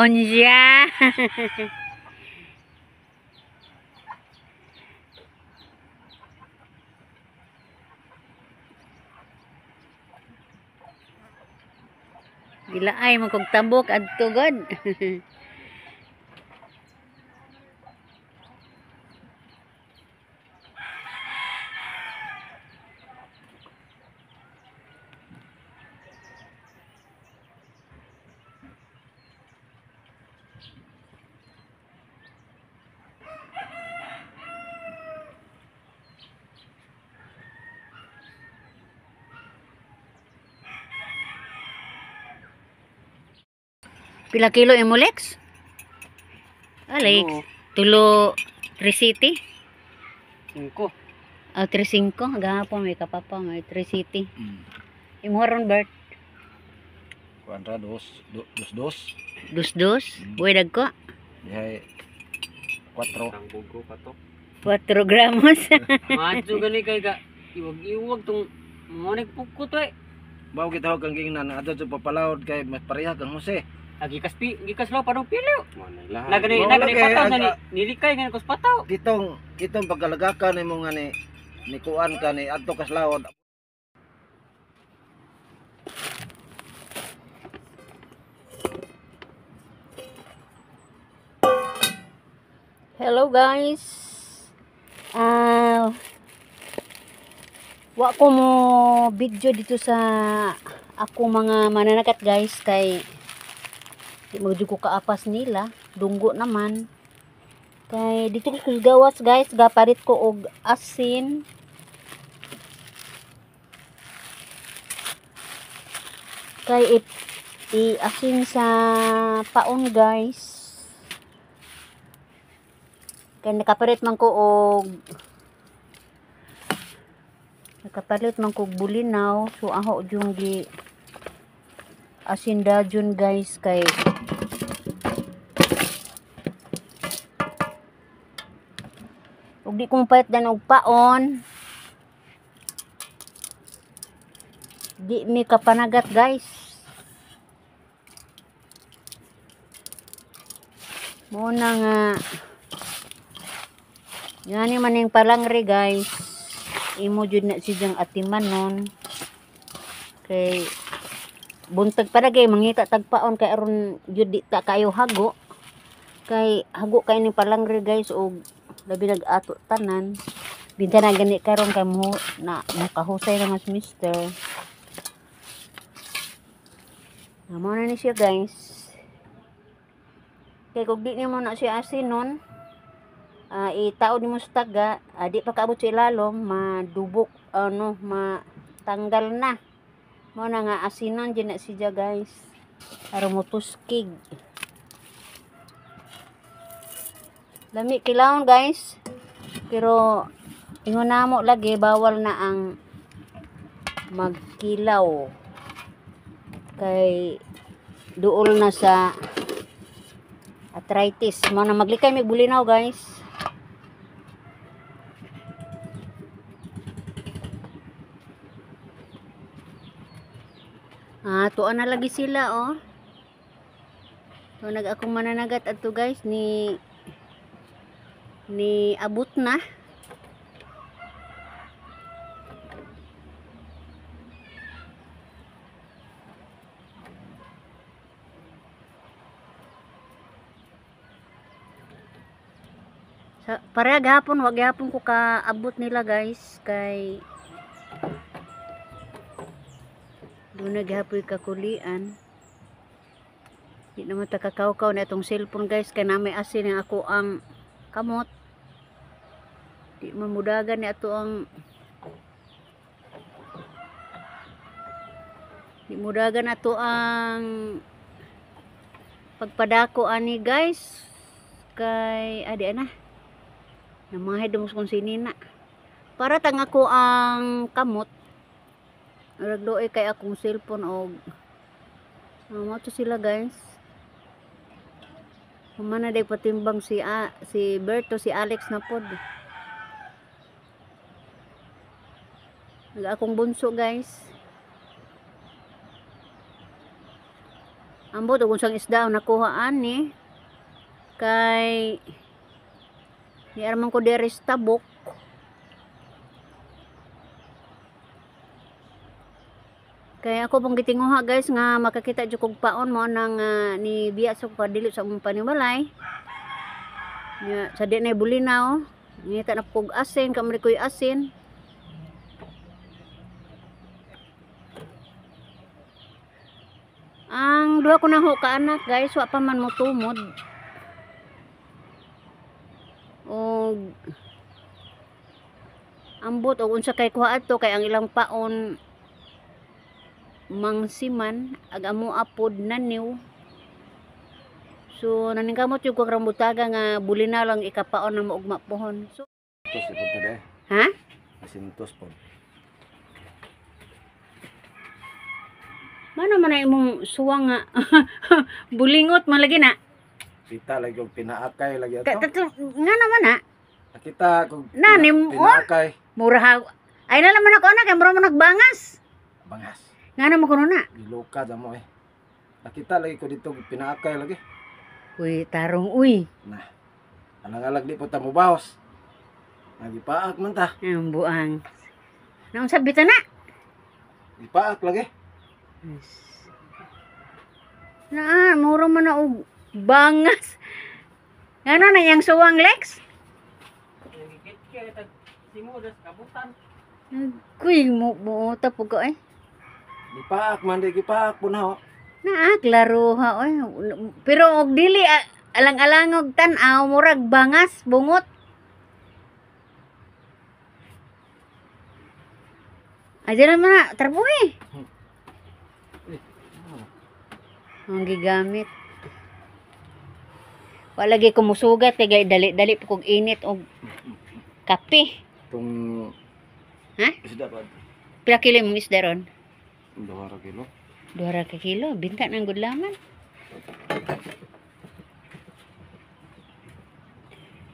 Unya. Gilaay man kog tabok adto god. Pila kilo imo, Lex? Alex, tulo 3 city. 5. Ah, 3.5. Gahapon may kapapa may 3 city. Imo ron, Bert? Kuan ra dos dos dos. Dos dos. Buhay dagko. Dihay 4. Ang bugo pa to. 4 gramos. Maadto gani kay ka iwag-iwag tong mo nagpukot to eh. Bawo gitawag kang gingnan adto sa papalawod kay mas pareha kang Jose. Ah, gikas pi, gikas lo parang pilo. Wala Nagani nagani kay, pataw sa ni nilikay ngani kus pataw. Kitong kitong pagkalagakan nimo nga ni kuan ka ni adto kas lawod. Hello guys. Ah, wa ko mo video dito sa ako mga mananagat guys kay di mo ko kaapas nila, dunggo naman. Kay dito ko gawas guys, gaparit ko og asin. Kay i-asin sa paon guys. Kay nakapalit man ko og bulinaw, so aho jung gi asin dajon guys kay ug di ko mopalit dan og paon. Di mi kapanagat guys. Mo na nga ngani man ning palangre guys. Imo jud na siyang atiman nun. Kay buntag pa lagi mangita tagpaon kay aron jud di ta kayo hago. Kay hago kay ning palangre guys og labi nag-ato tanan. Binta na gani karon kay mo na makahusay na mas mister. Amo na ni siya guys. Kay kung di nimo na siya asinon, itaod nimo sa taga, di pa kaabot sa ilalom, madubok, ano, matanggal na. Mo na nga asinon dyan na siya guys. Aron mo tuskig. Lami kilawon guys. Pero ingon namo lagi bawal na ang magkilaw. Kay duol na sa arthritis. Mo na maglikay mig bulinaw guys. Ah, tuwa na lagi sila oh. So nag akong mananagat adto guys ni abot na. Sa pareha gahapon, wag gahapon ko kaabot nila guys kay doon na gahapoy kakulian. Di naman ta kakawkaw na itong cellphone guys kay nami asin ang ako ang kamot. Di mamudagan ni ato ang di mudagan ato ang pagpadako ani guys kay adi ana. Namahay dumos kung sinina. Para tang ako ang kamot. Nagdoy kay akong cellphone og mo to sila guys. Humana day patimbang si si Berto, si Alex na pod. Nag akong bunso guys. Ambot og unsang isda ang nakuha ani kay niarman ko diri sa tabok. Kaya ako pong gitinguha guys nga makakita jud kog paon mo nang ni biya sa ko kadili sa among panimalay. Nya sa di na bulinaw, ngita na kog asin, kamri koy asin. Ang duha ko na ho ka anak guys, wa pa man mo tumod. Og ambot og unsa kay kuha adto kay ang ilang paon mangsiman ag amo apod naniw. So naningkamot jud ko karong butaga nga bulinaw lang ikapaon na mougma pohon. So Tos po ta de. ha? Asintos po. Mano man na imong suwang nga bulingot man lagi na. Kita lagi og pinaakay lagi Ka, ato. nga naman na. Nakita kog Na, nim- pinaakay. Mura ha. Ay na naman ako anak, kay mura man nagbangas. Bangas. Nga naman kuno na. Giluka mo eh. Nakita lagi ko dito og pinaakay lagi. Uy, tarong uy. Na. Alang-alag di po ta mobaos. Nagipaak man ta. Ang buang. Naunsa bita na? Gipaak lagi. Na, mura man na og bangas. Ngano na yang suwang Lex? Nagikit tag simudas kabutan. Kuy, mo buota po ko eh. Gipaak man di gipaak po na ho. Naa, klaro ha oy. Pero og dili alang-alangog tan-aw murag bangas bungot. Aja naman na, tarbuhi. Ang gigamit. Wala lagi ko musugat kay gay dali-dali po kog init og kape. Tung Ha? isda pa. Pila kilo imong isda ron? 2 kilo. 2 ka kilo, binta ng gudlaman.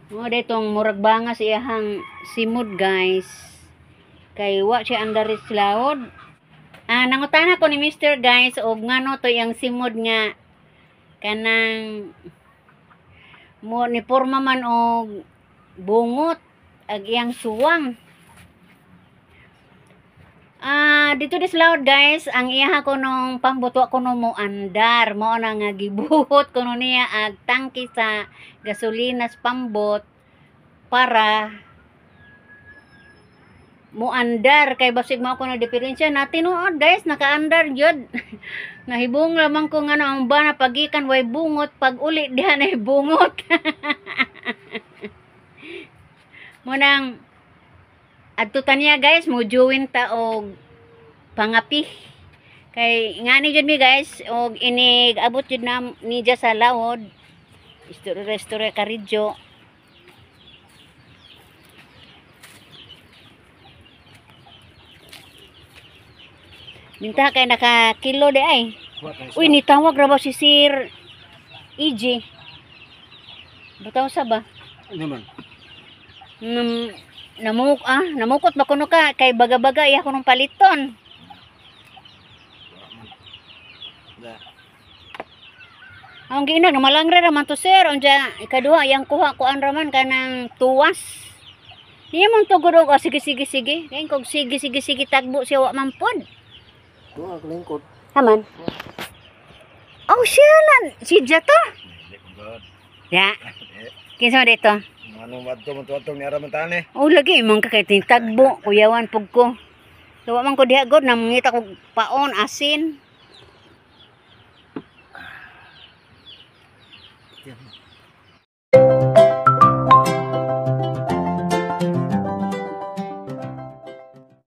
Mo detong murag bangas iyahang simod guys. Kay wa siya andaris laod. Ah, nangutana ko ni Mr. guys og ngano to iyang simod nga kanang mo ni porma man og bungot ag iyang suwang. Ah, dito dis laod guys, ang iya ko nung pambuto ko no mo andar, mao na nga gibuhot kuno niya ag tangke sa gasolina sa pambot para mo andar kay basig mao ko na diferensya na tinuod guys, nakaandar gyud. Nahibong lamang ko nga ang bana pagikan way bungot, pag uli diha na bungot. Mo nang adto ta niya guys, mo join ta og pangapi. Kay ngani jud mi guys, og inig abot jud na niya sa laod. Istorya-istorya karidyo. Minta kay naka kilo di ay. Uy, nitawag ra ba si Sir EJ? Bataw sa ba? Ano man? Namuk namukot ba kuno ka kay baga-baga iya kunong paliton. Da. Ang giinag namalangra ra man to sir, unja ikaduha iyang kuha kuan ra man kanang tuwas. Niya man tugod og sige sige sige. Kay kog sige sige sige tagbo siya wa man pod. Tuwa lingkod. Haman. Oh, siya lan. Si Jato. Ya. Kinsa man dito? Ano madto man tuwa ni ara man tani. Oh, lagi man ka kay tagbo, kuyawan pug ko. So, wa man ko diha god namangita kog paon asin.